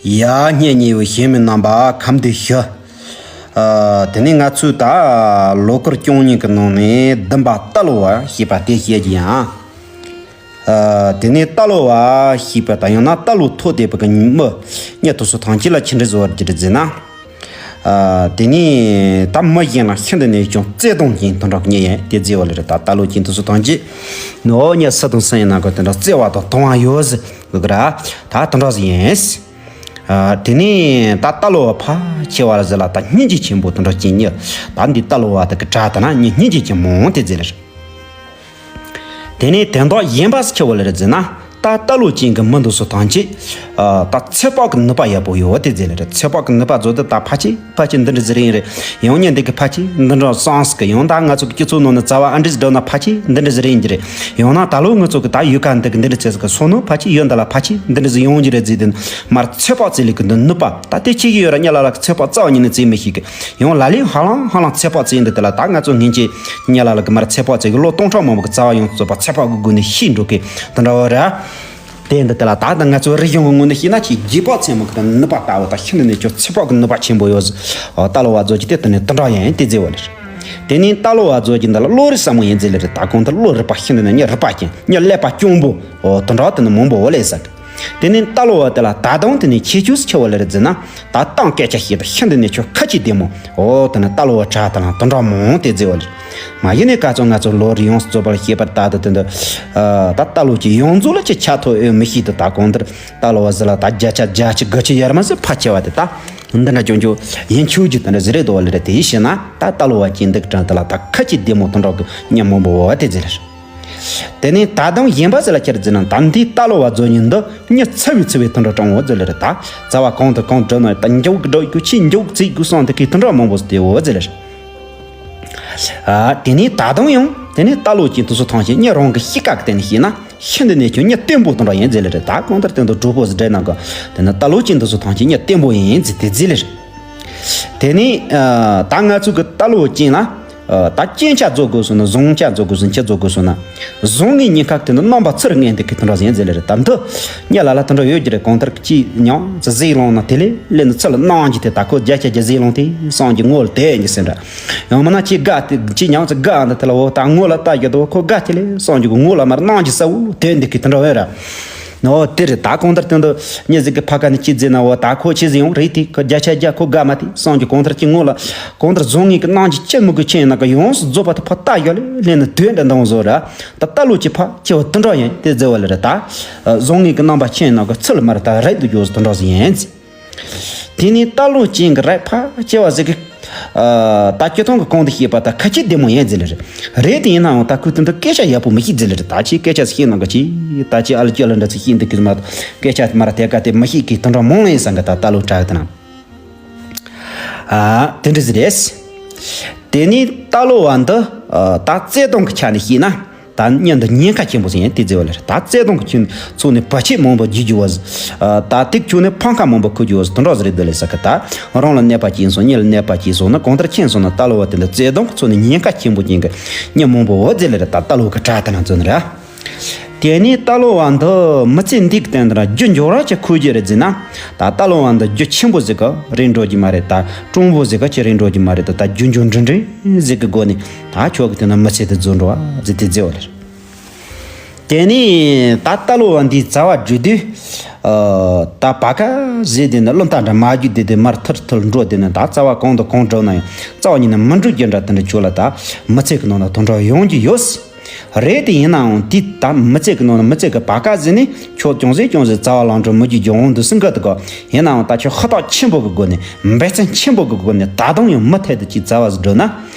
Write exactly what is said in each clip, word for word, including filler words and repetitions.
ཡ། སྙན་ཉེ་བའི་གཞིས་མི་རྣམ་པ་ཁམས་བདེ་ཞུ། ཨ། དེ་ནས་ང་ཚོས་ད་ལོ་སྐོར་བཅུ་གཉིས་ཀྱི་ནང་ནས་བདུན་པ་རྟ་ལོ་བ་ཞེས་པ་དེ་བཤད་ཀྱི་ཡིན། ཨ། དེ་ནས་རྟ་ལོ་བ་ཞེས་པ་དང་ཡང་ན་རྟ་ལོ་ཐོག་དེད་པའི་མི་གཉིས་དེ་ཚོ་ཐམས་ཅད་ལ་ཅི་འདྲ་ཟེར་བ་རེད་ཟེར་ན། ཨ། དེ་ནས་ད་མི་གཞན་ལ་ཤིན་ཏུ་ནས་ཀྱང་བརྩེ་དུང་ཅན་དེ་འདྲ་གཉིས་ཡིན་དེ་ཟེར་བ་ལ་རེད། ད་རྟ་ལོ་ཅན་དེ་ཚོ་ཐམས་ཅད་ནོ་ཉ་སུ་དང་སུ་ཡིན་ན་གོ་དེ་འདྲ་བརྩེ་བ་དང་དུང་བ་ཡོད་ཟེར་གི་ར། ད་དེ་འདྲ་ཟིག་ཡིན། ཨ། དེ་ནས་ད་རྟ་ལོ་བ་ཕལ་ཆེ་བ་ལ་ཟེར་ལ་ད་སྙིང་རྗེ་ཆེན་པོ་དེ་འདྲ་ཅན་གཉིས། ད་འདི་རྟ་ལོ་བ་དེ་གི་གྲས་དེ་ན་ཉིད་སྙིང་རྗེ་ཅན་མང་དེ་ཟེར་ལ་རེད། དེ་ནས་དོན་དག་གཞན་པ་ཟིག་ཆེ་བ་ལ་རེད་ཟེར་ན། ད་རྟ་ལོ་ཅན་གྱི་མི་འདི་ཚོ་ཐམས་ཅད། ཨ། ད་ཚོད་དཔག་གི་ནུས་པ་ཡག་པོ་ཡོད་དེ་ཟེར་ལ་རེད། ཚོད་དཔག་གི་ནུས་པ་ཚོ་དེ་ད་ཕལ་ཆེར་ཕལ་ཆེར་འདི་འདྲ་ཟིག་རེད་ཡིན་རེད། ཡང་ཉིན་འདི་གི་ཕལ་ཆེར་འདི་འདྲ་སོང་ཟིག་གི། ཡང་ད་ང་ཚོ་གི་སྤྱི་ཚོགས་ནང་ན་རྩ་བ་ཨ་འདྲ་ཟིག་འགྲོ་ན་ཕལ་ཆེར་འདི་འདྲ་ཟིག་རེད་ཡིན་གྱི་རེད། ཡང་ན་ད་ལོ་ང་ཚོ་གི་ད་ཡུལ་ཁ་འདི་གི་འདི་འདྲ་ཚེ་ཟིག་གི་སོང་ནོ་ཕལ་ཆེར་ཡུལ་འདི་ལ་ཕལ་ཆེར་འདི་འདྲ་ཟིག་ཡོང་གྱི་རེད་ཟེར་དེ་མར་ཚོད་དཔག་བྱེད་ལས་གི་འདི་ནུས་པ་ད་དེ་ཆེ་གི་ཡོད་ར། ཉ་ལ་ལ་གི་ཚོད་དཔག་རྩ་བ་ཉིད་ནས་བྱེད་མི་ཤེས་གི། ཡང་ལ་ལས་ཧ་ལམ་ཧ་ལམ་ཚོད་དཔག་བྱེད་འདི་དེ་ལ་ད་ང་ཚོ་སྔོན་ཆད་ཉ་ལ་ལ་གི་མར་ཚོད་དཔག་བྱེད་གི་ལོ་སྟོང་ཕྲག་མང་པོ་གི་རྩ་བ་ཡང་རྩོད་པ་ཚོད་དཔག་གི་སྒོ་ནས་ཤེས་འགྲོ་གི་དེ་འདྲ་བ་ར། དེ་འདི་དེ་ལ་ད་ད་ང་ཚོ་རིག་གཞུང་གི་ངོས་ནས་བཤད་ན་ཆེས་རྗེས་དཔག་ཚད་མ་གི་ད་ནུས་པ་ལྟ་བུ་ད་ཤིན་ཏུ་ནས་ཀྱང་ཚོད་དཔག་གི་ནུས་པ་ཆེན་པོ་ཡོད་ཟེར། ཨོ། རྟ་ལོ་བ་ཚོ་གི་དེ་དེ་ནས་དེ་འདྲ་ཡིན་དེ་ཟེར་བ་ལ་རེད། དེ་ནས་རྟ་ལོ་བ་ཚོ་གི་འདི་ལ་བློ་རིག་ཟབ་མོ་ཡིན་ཟེར་ལ་རེད། ད་གང་ལྟར་བློ་རིག་པ་ཤིན་ཏུ་ནས་ཉ་རིག་པ་ཅན་ཉ་ཀླད་པ་སྐྱོང་པོ། ཨོ། དེ་འདྲ་དེ་ནས་མང་པོ་ཡོད་ལས་ཟེར་གི། དེ་ནས་རྟ་ལོ་བ་དེ་ལ་ད་དུང་དེ་ནས་ཁྱད་ཆོས་སུ་ཆེ་བ་ལ་རེད་ཟེར་ན། ད་གཏམ་སྐད་ཆ་བཤད་དུ་ཤིན་ཏུ་ནས་ཆོ་ཁ་ཆེ་བདེ་མོ། ཨོ། དེ་ནས་རྟ་ལོ་བ་གྲས་དེ་ལ་དེ་འདྲ་མང་དེ་ཟེར་བ་ལ། མ་གཞི་ནས་ཀ་ཚོ་ང་ཚོ་ལོ་རེ་ཡོངས་སུ་རྫོགས་པར་བཤད་པར་ད་དུ་དེ་འདི། ཨ། ད་རྟ་ལོ་ཅན་ཡོངས་རྫོགས་ལ་ཅི་ཆ་ཐོ་ཨེ་མི་ཤེས་དུ། ད་གང་ལྟར་རྟ་ལོ་བ་ཟེར་ལ་ད་བརྒྱ་ཆ་བརྒྱད་ཅུ་དགུ་ཅུ་ཡར་མ་ཟེར་ཕལ་ཆེ་བ་དེ་ད་འདི་འདྲ་ཅུང་ཅུང་ཡིན་ཆོག་རྒྱུ་དེ་འདྲ་ཟེར་རེད་དོ་བ་ལ་རེད། དེ་བཤད་ན་ད་རྟ་ལོ་བ་ཅན་འདི་གྲས་དེ་ལ་ད་ཁ་ཆེ་བདེ་མོ་དེ་འདྲ་གི་ཉ་མང་པོ་བ་དེ་ཟེར། དེ་ནས་ད་དུང་གཞན་པ་ཟེར་ལ་ཁྱེར་ཟེར་ན། ད་འདི་རྟ་ལོ་བ་ཚོ་གཉིས་འདི་ཉ་ཚ་བའི་ཚ་བའི་དུད་འགྲོ་སྤྲང་བོ་ཟེར་ལ་རེད། ད་རྩ་བ་གང་དང་གང་འགྲོ་ན་ད་མགྱོགས་ཀྱི་འགྲོ་དགོས། ཆེས་མགྱོགས་བྱེད་དགོས་བསམ་དེ་གི་དུད་འགྲོ་མང་པོ་ཟེར་དེ་བོ་ཟེར་ལ་རེད། ཨ། དེ་ནས་ད་དུང་ཡང་དེ་ནས་རྟ་ལོ་ཅན་དེ་ཚོ་ཐམས་ཅད་ཉ་རང་གི་གཤིས་ཀ་གི་སྟེང་ནས་བཤད་ན་ཤིན་ཏུ་ནས་ཀྱང་ཉ་བརྟན་པོ་དེ་འདྲ་ཡིན་ཟེར་ལ་རེད། ད་གང་ལྟར་དེ་འདྲ་གྲོགས་པོ་ཟེར་འདྲ་ན་གི་དེ་ནས་རྟ་ལོ་ཅན་དེ་ཚོ་ཐམས་ཅད་ཉ་བརྟན་པོ་ཡིན་ཟེར་དེ་ཟེར་ལ་རེད། དེ་ནས། ཨ། ད་ང་ཚོ་གི་རྟ་ལོ་ཅན་ལ། ཨ། ད་རྐྱེན་ཆ་རྫོགས་དགོས་སོང་ན། བཟང་ཆ་རྫོགས་དགོས་སོང་ན། ཆ་རྫོགས་དགོས་སོང་ན། བཟང་ངན་གཉིས་ཀ་དེ་འདི་རྣམ་པ་ཚུར་ངན་དེ་གི་དེ་འདྲ་ཟིན་ཟེར་ལ་རེད། ད་འདི་ཉ་ལ་ལ་དེ་འདྲ་ཡོད་ཀྱི་རེད། གང་ལྟར་ཅི་ཉང་ཚ་ཟིག་ལོང་ན་དེ་ལས་ལས་ནི་ཚུར་ལ་གནང་གི་དེ་ད་ཁོ་བརྒྱ་ཆ་བརྒྱ་ཟིག་ལོང་དེ་སང་གི་ངོ་ལ་དེ་ཉི་ཟེར་འདྲ། ཡང་མིན་ན་ཅི་དགའ་དེ་ཅི་ཉང་ཚ་དགའ་འདི་དེ་ལ་འོ་ད་ངོ་ལ་ལྟ་རྒྱུ་དེ་འོ་ཁོ་དགའ་དེ་ལས་སང་གི་ངོ་ལ་མར་གནང་གི་ས་འོ་དེ་འདི་གི་དེ་འདྲ་འོ་ར། ཨོ་དེ་རེད། ད་གང་ལྟར་དོན་དུ་མྱི་ཟིག་གི་ཕ་ཁ་ནས་ཅི་ཟེར་ན། འོ་ད་ཁོ་ཆི་ཟིག་ཡོང་རེད་དེ། ཁོ་བརྒྱ་ཆ་བརྒྱ་ཁོ་དགའ་མ་དེ་སང་གི་གང་ལྟར་ཅི་ངོ་ལ་གང་ལྟར་བཟང་ངན་གི་རྣམ་འགྱུར་ཅི་མི་དགོས་ཆེ་ན་གི་ཡོངས་སུ་རྫོགས་པ་དེ་ཕ་ལྟ་ཡོད་ལེ་ལེ་ནི་དོན་འདྲ་འདང་བཟོ་ར། ད་ལྟ་ལོ་ཅི་ཕ་ཆེ་བ་དུད་འགྲོ་ཡིན་དེ་ཟེར་བ་ལ་རེད། ད་བཟང་ངན་གི་རྣམ་པ་ཆེ་ན་གི་ཚུལ་མར་ད་རེད་དུ་འགྱོ་དུད་འགྲོ་ཟིག་ཡིན་ཟེར། དེ་ནས་རྟ་ལོ་ཅན་གྱི་རིགས་ཕལ་ཆེ་བ་ཟིག་གི། ཨ། ད་སྤྱིར་བཏང་གི་གོང་དུ་བཤད་པ་ད་ཁ་ཆེ་བདེ་མོ་ཡིན་ཟེར་ལ་རེད། རེད་དེ་ཡིན་ནའང་ད་ཁོས་དེ་འདྲ་སྐད་ཆ་ཡག་པོ་མི་བཤད་ཟེར་ལ་རེད། ད་ཅི་སྐད་ཆ་བཤད་ན་གི་ཅི་ད་ཅི་ཨ་ལ་ཅི་ལ་འདྲ་ཚིག་བཤད་འདུག་གི་མ། སྐད་ཆ་མར་དེ་ག་དེ་མི་བཤད་གི་དེ་འདྲ་མང་ལ་ཡིན་ས་གི་ད་རྟ་ལོ་གྲས་དེ་ན། ཨ། དེ་འདྲ་ཟིག་རེད། དེ་ནས་རྟ་ལོ་བ་འདི། ཨ། ད་བརྩེ་དུང་གི་ཆ་ནས་བཤད་ན། ད་ཉིན་འདི་ཉེན་ཁ་ཆེན་པོ་ཟིག་ཡིན་དེ་ཟེར་བ་ལ་རེད། ད་བརྩེ་དུང་གི་ཚོགས་ནས་བར་ཆད་མང་པོ་བརྒྱུད་རྒྱུ་བ་ཟིག་ད་དེ་ཚོགས་ནས་ཕམ་ཁ་མང་པོ་ཁུར་རྒྱུ་བ་ཟིག་དེ་འདྲ་ཟིག་རེད་འདུག་ལས་ས་གི། ད་རང་ལ་གནོད་པ་སྐྱེལ་སོང་། མྱི་ལ་གནོད་པ་སྐྱེལ་སོང་ན། གང་ལྟར་ཁྱེར་སོང་ན་རྟ་ལོ་བ་དེ་འདི་བརྩེ་དུང་གི་ཚོགས་ནས་ཉེན་ཁ་ཆེན་པོ་ཅན་གི་མྱི་མང་པོ་བ་ཟིག་ལ་རེད། ད་རྟ་ལོ་གི་གྲས་དེ་ན་ཚོགས་ནས་རེད། དེ་ནས་རྟ་ལོ་བ་འདི་མི་ཚེ་འདི་གི་སྟེང་དུ་རྒྱུ་འབྱོར་བ་ཅིག་ཁུར་རྒྱུ་རེད་ཟེར་ན། ད་རྟ་ལོ་བ་འདི་རྒྱུ་ཆེན་པོ་ཟིག་གི་རེད་འགྲོ་རྒྱུ་མ་རེད། ད་སྤྲང་པོ་ཟིག་གི་ཅི་རེད་འགྲོ་རྒྱུ་མ་རེད། ད་ད་རྒྱུ་འབྱོར་འབྲིང་འབྲིང་ཟིག་གི་སྒོ་ནས། ད་ཁྱོད་ཀྱི་དེ་ན་མི་ཚེ་དེ་རྫོགས་འགྲོ་བ་ཟེར་དེ་ཟེར་བ་ལ། དེ་ནས་ད་རྟ་ལོ་བ་འདིའི་རྩ་བ་སྒྲུབ་དུས། ཨ། ད་བར་སྐབས་ཟེར་དེ་ནི་བློ་ཐག་འདྲ་མ་རྒྱུག་དེ་དེ་མར་ཐུར་ཐུར་འགྲོ་དེ་ནི་ད་རྩ་བ་གང་དང་གང་འགྲོ་ན་ཡང་རྩ་བ་ཉིད་ནས་མི་འགྲོ་རྒྱུ་འདྲ་དེ་འདྲ་ཁྱོད་ལ་ད་མི་ཚེ་གི་ནང་ན་དོན་དག་ཡོང་རྒྱུ་ཡོད། རེད་དེ་ཡིན་ནའང་དེ་ད་མི་ཚེ་གི་ནང་ན་མི་ཚེ་གི་བར་སྐབས་ཟེར་ནི་ཁྱོད་ཅུང་ཟད་ཅུང་ཟད་རྩ་བ་ལང་འགྲོ་མི་རྒྱུ་རྒྱུ་འོང་འདུག་སེ་འགའ་དེ་གོ། ཡིན་ནའང་ད་ཁྱོད་ཧུར་ཐག་ཆེན་པོ་གི་སྒོ་ནས་འབད་བརྩོན་ཆེན་པོ་གི་སྒོ་ནས་ད་དུང་ཡང་མུ་མཐུད་དུ་ཅིག་རྩ་བ་ཟིག་སྒྲུབ་ན།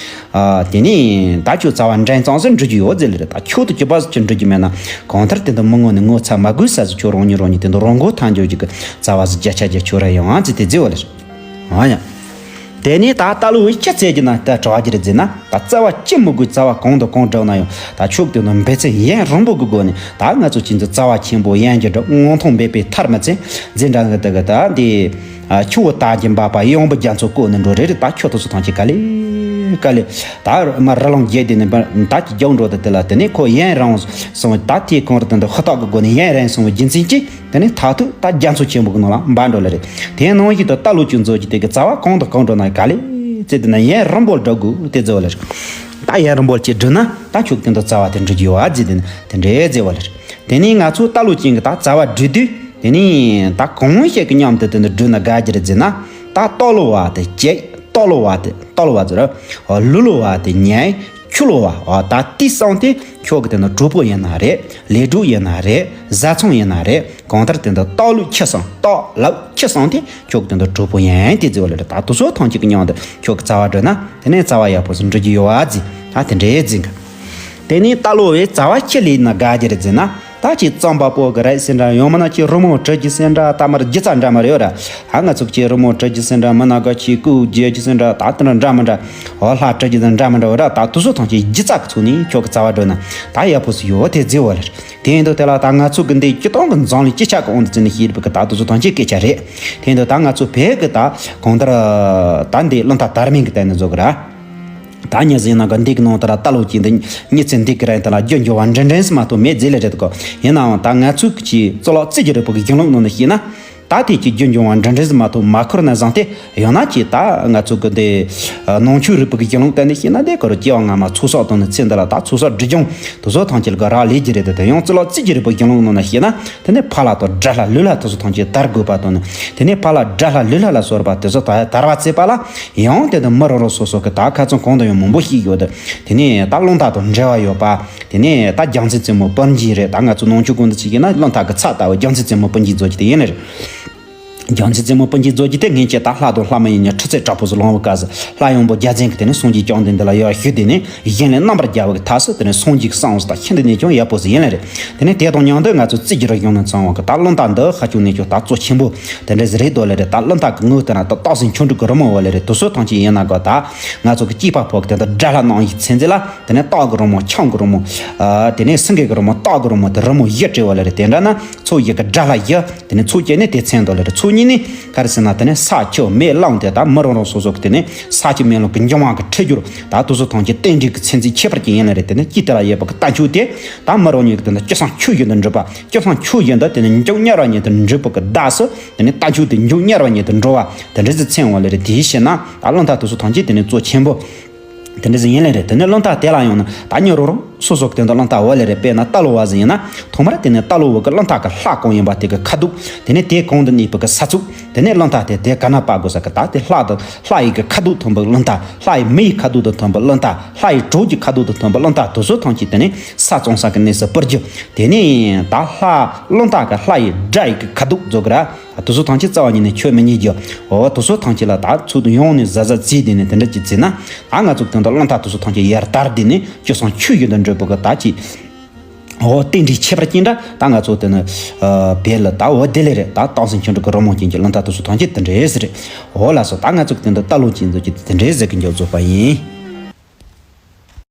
ཨ། དེ་ནས་ད་ཁྱོད་རྩ་བ་འགྲན་གཙང་ཟིག་འགྲུབ་རྒྱུ་ཡོད་ཟེར་ལ་རེད། ད་ཁྱོད་དུ་གྱུར་པ་ཟིག་ཁྱོད་འགྲུབ་རྒྱུ་མེད་ན། གང་ལྟར་དེ་འདི་མི་ངོ་ནས་ངོ་ཚ་མ་དགོས་ས་ཟིག་ཁྱོད་རང་ཉིད་རང་ཉིད་དེ་འདི་རང་མགོ་ཐང་རྒྱུ་ཅིག་གི་རྩ་བ་ཟིག་བརྒྱ་ཆ་བརྒྱ་ཁྱོད་ར་ཡོང་ཨ་ཙི་དེ་ཟེར་བ་ལ་རེད། ཨ་ཡ། དེ་ནས་ད་རྟ་ལོ་བས་ཅི་བྱེད་རྒྱུ་ན་ད་གྲོགས་རྒྱུ་རེད་ཟེར་ན། ད་རྩ་བ་ཅི་མི་དགོས། རྩ་བ་གང་དང་གང་སྒྲུབ་ན་ཡང་ད་ཕྱོགས་དེ་ནས་འབད་བརྩོན་ཡུན་རིང་པོ་གི་སྒོ་ནས་ད་ང་ཚོ་ཅི་འདི་རྩ་བ་ཆེན་པོ་ཡན་གྱི་འགྲོ་མངོན་མཐོ་འབད་པས་མཐར་མི་ཚེ་འཛིན་གྲྭ་འདི་གི་ད་འདི་ཆུ་བོ་དག་གི་འབབ་པ་ཡོང་བུ་རྒྱ་མཚོ་བརྐོས་ནས་འགྲོ་རེ་རེ། ད་ཁྱོད་དེ་ཚོ་ཐམས་ཅད་ག་ལེ་ དཀའ་ལས་ད་མ་རི་ལུང་བརྒྱུད་དེ་ནས་ད་ཀྱི་རྒྱབ་འགྲོ་དུ་དེ་ལ་དེ་ནས་ཁོ་ཡུན་རིང་སོང་བ། ད་དེའི་གོང་རུ་དེ་འདི་ཧུར་ཐག་གི་སྒོ་ནས་ཡུན་རིང་སོང་བའི་རྒྱུ་མཚན་གྱིས་དེ་ནས་མཐར་ཐུག་ད་རྒྱ་མཚོ་ཆེན་པོ་གི་ནང་ལ་འབབ་འགྲོ་ལེ་རེད། དེའི་ནང་བཞིན་དུ་རྟ་ལོ་ཅིག་མཛོད་ཀྱི་དེ་གི་རྩ་བ་གང་དང་གང་འགྲོ་ན་ག་ལེ་ཙེ་དེ་ན་ཡུན་རིང་པོ་འགྲོ་དགོས་དེ་ཟེར་བ་ལེ་རེད། ད་ཡུན་རིང་པོ་ཅིག་བསྒྲུབས་ན་ད་ཁྱོད་དེ་འདི་རྩ་བ་དེ་འགྲུབ་རྒྱུ་ཡོད་ཨ་ཟེར་དེ་ནས་དེ་འདྲའི་ཟེར་བ་ལེ་རེད། དེ་ནས་ང་ཚོ་རྟ་ལོ་ཅན་གྱི་ད་རྩ་བ་བསྒྲུབས་དུས་དེ་ནས་ད་གང་ཞིག་གི་མཉམ་དུ་དེ་འདི་བསྒྲུབས་ན་དགའ་རྒྱུ་རེད་ཟེར་ན། ད་སྟག་ལོ་བ་དེ་བྱེད། སྟག་ལོ་བ་དེ་སྟག་ལོ་བ་ཟེར། ལུག་ལོ་བ་དེ་ཉལ། ཁྱི་ལོ་བ། ཨ། ད་དེ་གསུམ་དེ་ཁྱོད་ཀྱི་དེ་འདི་གྲོགས་པོ་ཡིན་ན་རེད། ལས་གྲོགས་ཡིན་ན་རེད། བཟའ་ཚང་ཡིན་ན་རེད། གང་ལྟར་དེ་འདི་སྟག་ལུག་ཁྱི་གསུམ། སྟག་ལུག་ཁྱི་གསུམ་དེ་ཁྱོད་ཀྱི་དེ་འདི་གྲོགས་པོ་ཡིན་དེ་ཟེར་བ་ལེ་རེད། ད་དེ་ཚོ་ཐམས་ཅད་ཀྱི་མཉམ་དུ་ཁྱོད་ཀྱི་རྩ་བ་བསྒྲུབས་ན་དེ་ནས་རྩ་བ་ཡག་པོ་ཞིག་འགྲུབ་རྒྱུ་ཡོད་ཨ་ཟེར། ད་དེ་འདྲའི་ཟེར་གི། དེ་ནས་རྟ་ལོ་བའི་རྩ་བ་ཁྱི་ལས་ན་དགའ་རྒྱུ་རེད་ཟེར་ན། ད་ཅིག་རྩམ་པ་པོ་གི་རེད་ཟེར་འདྲ། ཡང་མིན་ན་ཅིག་རི་མོ་བྲི་རྒྱུ་ཟེར་འདྲ། ད་མར་སྒྱུ་རྩལ་འདྲ་མར་ཡོད་ར། ཨ། ང་ཚོ་ཅིག་རི་མོ་བྲི་རྒྱུ་ཟེར་འདྲ། མི་ན་ག་ཅིག་སྐུ་བརྗེ་རྒྱུ་ཟེར་འདྲ། ད་དེ་འདྲ་འདྲ་མི་འདྲ། འོ། ལྷ་བྲི་རྒྱུ་ཟེར་འདྲ་མི་འདྲ་ཡོད་ར། ད་དེ་ཚོ་ཐམས་ཅད་སྒྱུ་རྩལ་གི་ཚུལ་ནས་ཁྱོད་ཀྱི་རྩ་བ་བསྒྲུབས་ན་ད་ཡག་པོ་ཞིག་ཡོད་དེ་ཟེར་བ་ལེ་རེད། དེ་ཡིན་དུས་དེ་ལ་ད་ང་ཚོ་གི་འདི་སྤྱིར་བཏང་གི་འཛམ་གླིང་སྤྱི་ཁྱབ་ཀྱི་དབང་དུ་བྱས་ནས་བཤད་པའི་གི་ད་དེ་ཚོ་ཐམས་ཅད་སྐད་ཆ་རེད། དེ་ཡིན་དུས་ད་ང་ཚོ་བོད་ཀྱི་ད་གང་ལྟར་ད་འདི་བློན་རྟ་དར་མིང་གི་སྟེང་ནས་བཟོ་གི་ར། ད་ཉི་ཟེར་ན་ག་འདི་གི་ནང་དུ་ར་རྟ་ལོ་ཅན་འདི་ཉི་ཚེ་འདི་གི་རིང་དུ་ལ་རྒྱུ་འབྱོར་བ་འབྲིང་འབྲིང་ཟིག་མ་གཏོགས་མེད་ཟེར་ལེ་རེད་གོ། ཡིན་ནའང་ད་ང་ཚོའི་གི་ཅིག་གཙུག་ལག་རྩིས་ཀྱི་རིག་པའི་གི་གཞུང་ལུགས་ནང་ནས་བཤད་ན། ད་དེ་ཅིག་རྒྱུ་འབྱོར་བ་འབྲིང་འབྲིང་ཟིག་མ་གཏོགས་མ་འཁོར་ན་བཟང་སྟེ། ཡང་ན་ཅིག་ད་ང་ཚོ་གི་འདི་ནང་ཆོས་རིག་པའི་གི་གཞུང་ལུགས་སྟེང་ནས་བཤད་ན། དེ་གོ་རུ་སྐྱེ་བ་སྔ་མ་ཚོགས་བསགས་དང་ནི་ཚེ་འདི་ལ་ད་ཚོགས་བསགས་སྒྲིབ་སྦྱོང་དེ་ཚོ་ཐམས་ཅད་ལ་ག་རག་ལས་ཀྱི་རེད་དེ། དེ་ཡང་གཙུག་ལག་རྩིས་ཀྱི་རིག་པའི་གཞུང་ལུགས་ནང་ནས་བཤད་ན། དེ་ནས་ཕ་ལ་དང་དགྲ་ལྷ་ལུག་ལྷ་དེ་ཚོ་ཐམས་ཅད་དར་དགོས་པ་དང་ནི། དེ་ནས་ཕ་ལ་དགྲ་ལྷ་ལུག་ལྷ་ལ་སོགས་པ་དེ་ཚོ་ད་དར་བ་བྱེད་པ་ལ། ཡང་དེ་དང་མི་རང་རང་སོ་སོ་གི་ད་ཁ་ཚང་གང་དུ་ཡང་མང་པོ་ཞིག་ཡོད་དེ། དེ་ནས་ད་རླུང་རྟ་དང་འབྲེལ་བ་ཡོད་པ། དེ་ནས་ད་རྒྱལ་མཚན་རྩེ་མོ་སྤུན་མཆེད་རེད། ད་ང་ཚོ་ནང་ཆོས་ཀུན་ཏུ་ཅིག་ཡིན་ན་རླུང་རྟ་གི་ཚབ་ལྟ་བུ་རྒྱལ་མཚན་རྩེ་མོ་སྤུན་མཆེད་མཛོད་ཀྱི་དེ་ཡིན་ནི་རེད། རྒྱལ་མཚན་རྩེ་མོ་སྤུན་མཆེད་མཛོད་ཀྱི་དེ་སྔན་ཆད་ད་ལྷ་དང་ལྷ་མ་ཡིན་ཉིན་ཁྲི་རྩེ་དྲག་པོ་ཟིག་ལོངས་པའི་སྐབས་སུ་ལྷ་ཡང་པོ་རྒྱལ་མཚན་གྱིས་དེ་ནས་སངས་རྒྱས་བཅོམ་ལྡན་འདས་ལ་ཡར་ཞུས་ཏེ་ནས་གཞན་ལས་རྣམ་པར་རྒྱལ་བའི་ཐབས་སུ་དེ་ནས་སངས་རྒྱས་ཀྱི་གསང་བ་ཟིག་ད་ཤིན་ཏུ་ནས་ཀྱང་ཡག་པོ་ཟིག་ཡིན་ནི་རེད། དེ་ནས་དེ་དང་མཉམ་དུ་ང་ཚོ་རྩིས་ཀྱི་རིག་གཞུང་ནས་ཚང་བ་གི་ད་རླུང་རྟ་འདི་ཧ་ཅང་ནས་ཀྱང་ད་གཙོ་ཆེན་པོ་དེ་འདྲ་ཟིག་རེད་དོ་ལེ་རེད། ད་རླུང་རྟ་གི་ངོས་ལྟར་ན་ད་སྟག་སེང་ཁྱུང་འབྲུག་གི་རི་མོ་བ་ལེ་རེད། དེ་ཚོ་ཐམས་ཅད་ཡིན་ན་གོ། ད་ང་ཚོ་གི་སྐྱེས་པ་ཕོ་གི་དེ་འདྲ་དགྲ་ལྷ་རྣམ་གཡེང་ཚེ་འདི་ལ། དེ་ནས་སྟག་གི་རི་མོ། ཁྱུང་གི་རི་མོ། ཨ། དེ་ནས་སེང་གེ་གི་རི་མོ། སྟག་གི་རི་མོ་དེ་རི་མོ་བཞི་བྲིས་པ་ལེ་རེད། དེ་འདྲ་ན་ཚོགས་བཞི་གི་དགྲ་ལྷ་བཞི། དེ་ནས་ཚོགས་གཅིག་ནས་དེ་མཚོན་དོ་ལེ་རེད། ཚོགས་གཉིས་ནས་ག་རེ་ཟེར་ན། དེ་ནས་ས་ཆུ་མེ་རླུང་དེ་ད་མི་རང་རང་སོ་སོ་གི་དེ་ནས་ས་ཆུ་མེ་རླུང་གི་འབྱུང་བ་གི་འཁྲི་སྦྱོར། ད་དེ་ཚོ་ཐམས་ཅད་རྟེན་འབྲེལ་གྱི་མཚན་ཉིད་ཁྱད་པར་ཅན་ཡིན་ལེ་རེད། དེ་ནས་དཀྱིལ་དེ་ལ་ཡོད་པ་གི་རྟ་མཆོག་དེ་ད་མི་རང་ཉིད་ཀྱི་དེ་ནས་སྤྱི་བསང་ཆུ་བཞིན་དུ་འགྲུབ་པ། སྤྱི་བསང་ཆུ་བཞིན་དུ་དེ་ནས་མཇུག་མྱུར་བ་ཉིད་དུ་འགྲུབ་པ་གི་བདག་སུ། དེ་ནས་རྟ་མཆོག་དེ་མཇུག་མྱུར་བ་ཉིད་དུ་འགྲུབ་པ་དེ་འདྲ་ཟིག་མཚོན་པ་ལེ་རེད། དེའི་ཕྱིར་ན་ད་རླུང་རྟ་དེ་ཚོ་ཐམས་ཅད་དེ་ནས་གཙོ་ཆེན་པོ་དེ་འདྲ་ཟིག་ཡིན་ལེ་རེད། དེ་ནས་རླུང་རྟ་དེ་ལ་ཡང་ན་ད་ཉོ་རོགས་རོགས་སོ་སོ་གི་དེ་འདྲ་རླུང་རྟ་བ་ལེ་རེད། དཔེར་ན་རྟ་ལོ་བ་ཟིག་ཡིན་ན་ཐོག་མར་དེ་ནས་རྟ་ལོ་བ་གི་རླུང་རྟ་གི་ལྷ་གང་ཡིན་པ་དེ་གི་ཁ་དོག་དེ་ནས་དེ་གང་དུ་གནས་པ་གི་ས་ཚུགས། དེ་ནས་རླུང་རྟ་དེ་དེ་ག་ན་སྤར་དགོས་ས་གི་ད་དེ་ལྷ་དང་ལྷ་ཡི་གི་ཁ་དོག་མཐུན་པའི་རླུང་རྟ། ལྷ་ཡི་མེ་ཡི་ཁ་དོག་དང་མཐུན་པའི་རླུང་རྟ། ལྷ་ཡི་གྲོགས་ཀྱི་ཁ་དོག་དང་མཐུན་པའི་རླུང་རྟ་དེ་ཚོ་ཐམས་ཅད་དེ་ནས་ས་གཙང་ས་གི་གནས་སུ་སྤར་རྒྱུ། དེ་ནས་ད་ལྷ་རླུང་རྟ་གི་ལྷ་ཡི་དགྲ་ཡི་གི་ཁ་དོག་བཟོ་གི་ར། དེ་ཚོ་ཐམས་ཅད་རྩ་བ་ཉིད་ནས་ཆོས་མི་ཉན་རྒྱུ། འོ། དེ་ཚོ་ཐམས་ཅད་ལ་ད་ཚུལ་དུ་ཡོང་ནས་གཟབ་གཟབ་བྱས། དེ་ནས་དེ་འདྲ་ཅིག་བྱས་ན། ད་ང་ཚོ་དོན་དུ་རླུང་རྟ་དེ་ཚོ་ཐམས་ཅད་ཡར་དར། དེ་ནས་སྤྱི་བསང་ཆུ་བཞིན་དུ་འགྲུབ་པ་གི་ད་ཅིག་འོ། རྟེན་འབྲེལ་ཁྱད་པར་ཅན་འདྲ་ད་ང་ཚོ་དེ་ནི་ཨ་བེད་ལ་ད་འོ་དེ་ལེ་རེད། ད་སྟག་སེང་ཁྱུང་འབྲུག་གི་རི་མོ་ཅན་གྱི་རླུང་རྟ་དེ་ཚོ་ཐམས་ཅད་དེ་འདྲ་ཟིག་རེད། འོ་ལགས་སོ། ད་ང་ཚོ་གི་དོན་དུ་རྟ་ལོ་ཅན་ཚོ་ཅིག་དེ་འདྲ་ཟིག་གི་མཇུག་རྫོགས་པ་ཡིན།